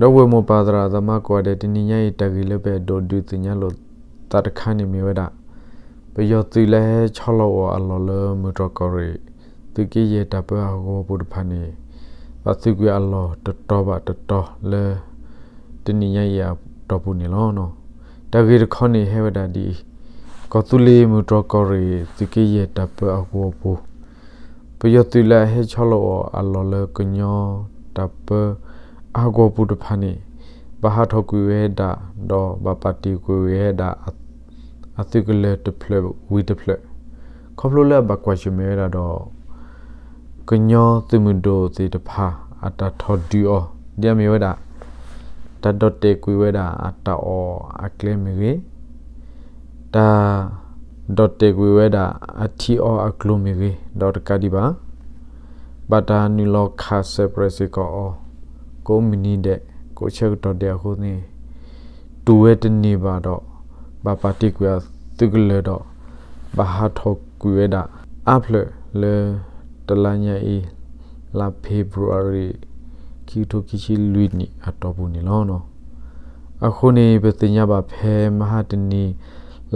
ဒီပုၢ်ဝဲၢ်မိၢ်ပၢ်သရၣ်သမါကိးဂၤဒဲး, တနံၤညါအံၤ တၢ်ဂ့ၢ်လၢပအဲၣ်ဒိးဒုးသ့ၣ်ညါလိာ်သးတခါန့ၣ်မ့ၢ်ဝဲဒၣ် ပယီၤသုးလၢဟဲဆီလီၤအီၤအလီၢ်လၢမုၢ်တြီၢ်ကီၢ်ရ့ၣ် သုးက့ယဲၢ်တၢ်ပၢအဂီၤပူၤတဖၣ်န့ၣ် ဘၣ်သုးကွံာ်အလီၢ်တတီၤဘၣ်တတီၤလၢ တနံၤညါအံၤအတီၢ်ပူၤန့ၣ်လီၤ. တၢ်ဂ့ၢ်တခီန့ၣ်ဟဲဝဲဒၣ်ဒ်အံၤ, ကီၢ်သူလ့ၤမုၢ်တြီၢ်ကီၢ်ရ့ၣ် သုးက့ယဲၢ်တၢ်ပၢအဂီၤပူၤ ပယီၤသုးလၢအဟဲဆီလီၤအီၤအလီၢ်လၢကညီတၢ်ပၢအဂီၤပူၤတဖၣ်န့ၣ် ဘၣ်ဟးထီၣ်ကွံာ်ဝဲဒၣ် ဒီးဘၣ်ပာ်တ့ၢ်ကွံာ်ဝဲဒၣ် အသုးကလၢၤတဖျၢၣ်ဝံၤတဖျၢၣ် ခီဖျိလၢအဘၣ်ကွၢ်ဆၢၣ်မဲာ်ဝဲဒၣ်ဒီး ကညီသုးမုၢ်ဒိၣ်သ့ၣ်တဖၣ် အတၢ်ထီၣ်ဒုးအီၤ ဒ်အမ့ၢ်ဝဲဒၣ် တၢ်ဒီၣ်တဲာ်ကွံာ်ဝဲဒၣ်အတၢ်အီၣ်အကျဲမ့ၢ်ဂ့ၤ, တၢ်ဒီၣ်တဲာ်ကွံာ်ဝဲဒၣ်အထံအီအကျိၤမ့ၢ်ဂ့ၤ, ဒီးတကးဒံးဘၣ် ဘၣ်တၢ်နုာ်လီၤခးစဲးပြဲးစ့ၢ်ကီးအီၤ ကိးမုၢ်နံၤဒဲး ကိးဆၢကတီၢ်ဒဲးအဃိန့ၣ် တူၢ်ဝဲတန့ၢ်ဘၣ်ဒီး ဘၣ်ပာ်တ့ၢ်ကွံာ်အသုးကလၢၤဒီး ဘၣ်ဟးထီၣ်ကွံာ်ဝဲဒၣ်အါဖျၢၣ်လၢ တလါညါအံၤ လါဖ့ၤဘြူၤအါရံၤ ခံကထိခံဆံလွံၢ်နံၣ်အတီၢ်ပူၤန့ၣ်လီၤ. အဃိန့ၣ် ပသ့ၣ်ညါဘၣ်ဖဲမဟါတနံၤ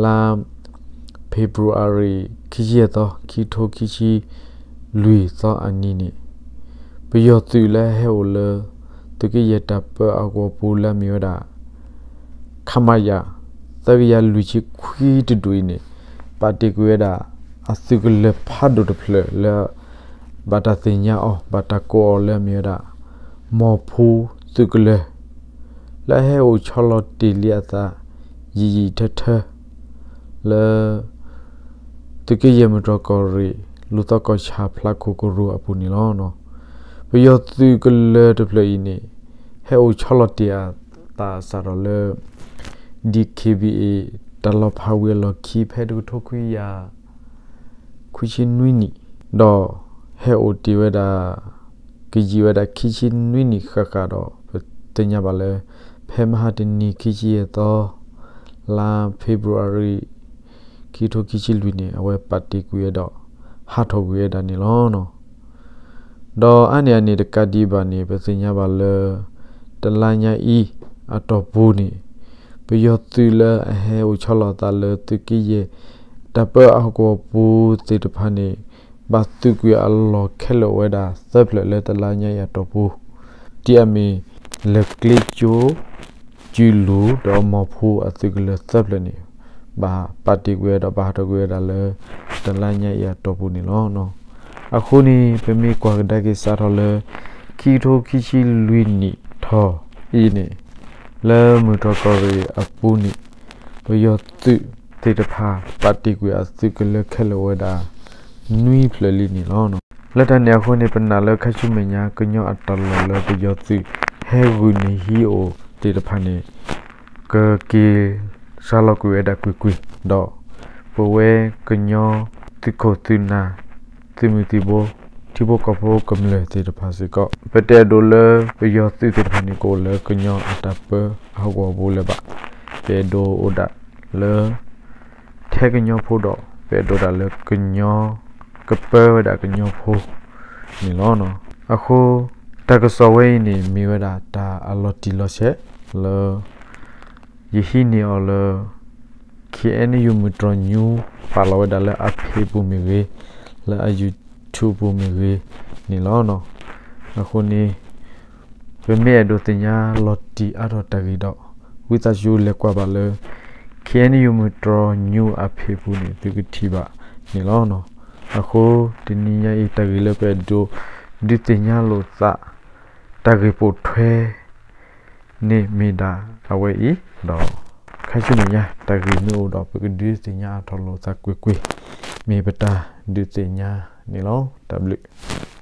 လါဖ့ၤဘြူၤအါရံၤ ခံဆံယဲၢ်သီ ခံကထိခံဆံလွံၢ်သီအနံၤန့ၣ် ပယီၤသုးလၢအဟဲအိၣ်လၢ သုးက့ယဲၢ်တၢ်ပၢအဂီၤပူၤလၢအမ့ၢ်ဝဲဒၣ် ခမရ သၢကယၤလွံၢ်ဆံခွံတဒူၣ်အံၤန့ၣ် ပာ်တ့ၢ်ကွံာ်ဝဲဒၣ် အသုးကလၢၤဖးဒိၣ်တဖျၢၣ်လၢ ဘၣ်တၢ်သ့ၣ်ညါအီၤ ဘၣ်တၢ်ကိးအီၤလၢအမ့ၢ်ဝဲဒၣ် မီၢ်ဖူသုးကလၢၤ လၢအဟဲအိၣ်ဆီလီၤတ့ၢ်လံအသး ယံာ်ယံာ်ထၢထၢ လၢ သုးက့ယဲၢ်မုၢ်တြီၢ်ကီၢ်ရ့ၣ် လူၤသီကီၢ်ဆၣ်ဖျါခိၣ်ကရူၢ်အပူၤန့ၣ်လီၤ. ပယီၤသုးကလၢၤတဖျၢၣ်အံၤန့ၣ် ဟဲအိၣ်ဆီလီၤတ့ၢ်အသးစးထီၣ်လၢ DKBA တၢ်လီၤဖးဝံၤအလီၢ်ခံ ဖဲတကထိခွံကယၤ ခွံဆံနွံနံၣ်, ဒီးဟဲအိၣ်တ့ၢ်ဝဲဒၣ် ကယံာ်ဝဲဒၣ်ခံဆံနွံနံၣ်ဃၣ်ဃၣ်ဒီး ပသ့ၣ်ညါဘၣ်လၢ ဖဲမဟါတနံၤခံဆံယဲၢ်သီ လါဖ့ၤဘြူၤအါရံၤ ခံကထိခံဆံလွံၢ်န့ၣ် အဝဲပာ်တ့ၢ်ကွံာ်ဝဲဒီး ဟးထီၣ်ကွံာ်ဝဲဒၣ်န့ၣ်လီၤ. ဒီးအါန့ၢ်အန့ၣ်တကးဒံးဘၣ်န့ၣ် ပသ့ၣ်ညါဘၣ်လၢ တလါညါအံၤ အတီၢ်ပူၤန့ၣ် ပယီၤသုးလၢအဟဲအိၣ်ဆီလီၤအသးလၢသုးက့ယဲၢ် တၢ်ပၢအဂီၤပူၤသ့ၣ်တဖၣ်န့ၣ် ဘၣ်သုးကွံာ်အလီၢ်ခဲလၢာ်ဝဲဒၣ်သၢဖျၢၣ်လၢတလါညါအံၤအတီၢ်ပူၤ, ဒ်အမ့ၢ် လၢၢ်ကျ့ကၠိ ကၠူလူၢ် ဒီးမီၢ်ဖူအသုးကလၢၤသၢဖျၢၣ်န့ၣ် ဘၣ်ပာ်တ့ၢ်ကွံာ်ဝဲဒီးဘၣ်ဟးထီၣ်ကွံာ်ဝဲဒၣ်လၢ တလါညါအံၤအတီၢ်ပူၤန့ၣ်လီၤ. အဃိန့ၣ် ပမ့ၢ်ကွၢ်ကဒါက့ၤစးထီၣ်လၢ ခံကထိခံဆံလွံၢ်နံၣ်ထီၣ်အံၤန့ၣ် လၢမုၢ်တြီၢ်ကီၢ်ရ့ၣ်အပူၤန့ၣ် ပယီၤသုးသ့ၣ်တဖၣ် ပာ်တ့ၢ်ကွံာ်အသုးကလၢၤခဲလၢာ်ဝဲဒၣ် နွံဖျၢၣ်လံန့ၣ်လီၤ. လၢတၢ်န့ၣ်အဃိန့ၣ် ပနာ်လၢခါဆူမဲာ်ညါ ကညီအတၢ်လီၢ်လၢပယီၤသုးဟဲဂုာ်န့ၢ်ဟံးအိၣ်သ့ၣ်တဖၣ်န့ၣ် ကက့ၤစှၤလီၤကွံာ်ဝဲဒၣ်ကွ့ၢ်ကွ့ၢ်, ဒီးပဝဲကညီသုးခိၣ်သုးနၢ် သုးမုၢ်သံၣ်ဘိ ထံဖိကီၢ်ဖိကမျၢၢ်သ့ၣ်တဖၣ်စ့ၢ်ကီး ပတအဲၣ်ဒိးလၢပယီၤသုးသ့ၣ်တဖၣ်န့ၣ် ကအိၣ်လၢကညီအတၢ်ပၢအဂီၤပူၤလၢၤဘၣ်. ပအဲၣ်ဒိးအိၣ်ဒၣ်လၢ ထဲကညီဖိဒီး ပအဲၣ်ဒိးဒၣ်လၢကညီကပၢဝဲဒၣ်ကညီဖိန့ၣ်လီၤ. အဃိ တၢ်ကစီၣ်ဝဲအံၤန့ၣ် မ့ၢ်ဝဲဒၣ်တၢ်အလီၤတံၢ်လီၤဆဲးလၢ ယဟံးန့ၢ်အီၤလၢ ခ့ၣ်အဲၣ်ယူၣ် မုၢ်တြီၢ် news ပာ်လီၤဝဲဒၣ်လၢအဖ့ၣ်ပူၤမ့ၢ်ဂ့ၤ, လၢအ YouTube ပူၤမ့ၢ်ဂ့ၤန့ၣ်လီၤ. အဃိန့ၣ် ပမ့ၢ်အဲၣ်ဒိးသ့ၣ်ညါလီၤတံၢ်အါထီၣ်တၢ်ဂ့ၢ်ဒီး ဝံသးစူၤလဲၤကွၢ်ဘၣ်လၢ ခ့ၣ်အဲၣ်ယူၣ် မုၢ်တြီၢ် news အဖ့ၣ်ပူၤန့ၣ် သုကထံၣ်ဘၣ်န့ၣ်လီၤ. အဃိ တနံၤညါအံၤ တၢ်ဂ့ၢ်လၢပအဲၣ်ဒိးဒုးသ့ၣ်ညါလိာ်သး တၢ်ဂ့ၢ်ပိာ်ထွဲ န့ၣ်မ့ၢ်ဒၣ်အဝဲအံၤဒီး ခါဆူမဲာ်ညါ တၢ်ဂ့ၢ်မ့ၢ်အိၣ်ဒီး ပကဒုးသ့ၣ်ညါအါထီၣ်လိာ်သးကွ့ၢ်ကွ့ၢ် မ့ၢ်ပတၢ်ဒုးသ့ၣ်ညါန့ၣ်လီၤ. တၢ်ဘျုး